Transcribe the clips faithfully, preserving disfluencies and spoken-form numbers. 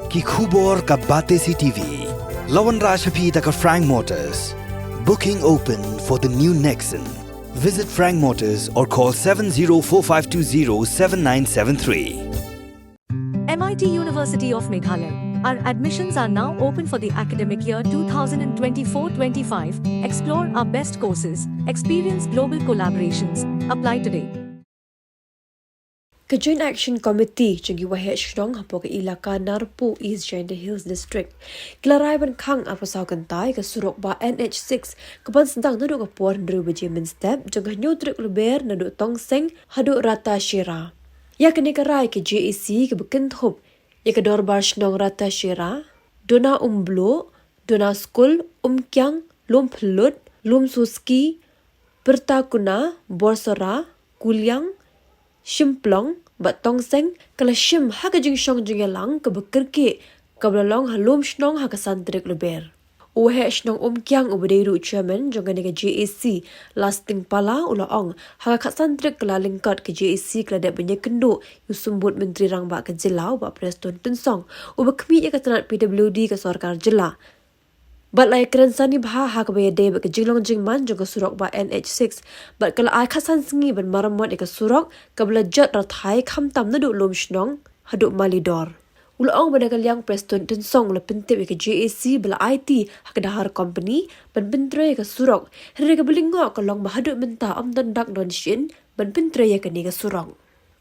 Ki khubor ka Batesi TV. La wanrah sha phi da ka Frank Motors. Booking open for the new Nexon. Visit Frank Motors or call seven zero four five two zero seven nine seven three. M I T University of Meghalaya. Our admissions are now open for the academic year twenty twenty-four twenty-five. Explore our best courses, experience global collaborations. Apply today. Ka Joint Action Committee jong ki waheh shnong hapoh ka ilaka Narpuh, East Jaintia Hills District, ki la rai ban khang arphew saw kynta ïa ka surok bah N H six kaban sdang naduh ka por hynriew baje mynstep jong ka hynñiew tarik Lber naduh Tongseng haduh Rata Shira. Ïa kane ka rai ka J A C kaba kynthup ïa ka Dorbar Shnong Rata Shira, Dona Umbluh, Dona Skul, Umkiang, Lum Phyllud, Lum Suski, Pyrta Kuna, Borsora, Kuliang, Shymplong bad Tongseng ka la shim ha ka jingshong jingïalang kaba kyrkieh kaba la long ha Lum Shnong ha ka san tarik Lber. U waheh shnong Umkiang uba dei ruh u chairman jong kane ka J A C, Lasting Pala, u la ong ha ka khatsan tarik Kyllalyngkot ka J A C ka la dep ban ïakynduh ïa u Symbud Myntri Rangbah ka jylla u Bah Prestone Tynsong uba khmih ïa ka tnat P W D ka sorkar jylla. Bad la ïakren sani bha ha kaba ïadei bad ka jinglong jingman jong ka surok bah N H six bad ka la ai khatsan sngi ban maramot ïa ka surok kaba la jot rathai khamtam naduh Lum Shnong haduh Malidor. U la ong ba na ka liang Prestone Tynsong u la pyntip ïa ka J A C ba la aiti ha ka Dahar Company ban pyntrei ïa ka surok, hynrei kaba lyngngoh ka long ba haduh mynta ym don dak don shin ban pyntrei ïa kane ka surok.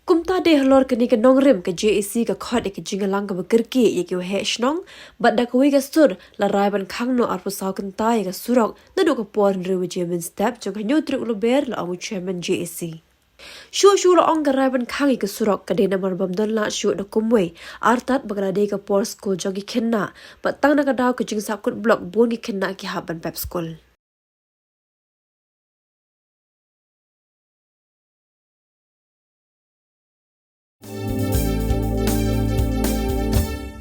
Kumta dei halor kane ka nongrim ka J A C ka khot ïa ka jingïalang kaba kyrkieh ïa ki waheh shnong bad da kawei ka sur la rai ban khang noh arphew saw kynta ïa ka surok naduh ka por hynriew baje mynstep jong ka hynñiew tarik Lber, la ong u chairman J A C. Shuh shuh la ong ka rai ban khang ïa ka surok ka dei namar bym don lah shuh da kumwei, artat ba ka la dei ka por skul jong ki khynnah bad tang na ka daw ka jingsahkut block bun ki khynnah ki hap ban pep skul.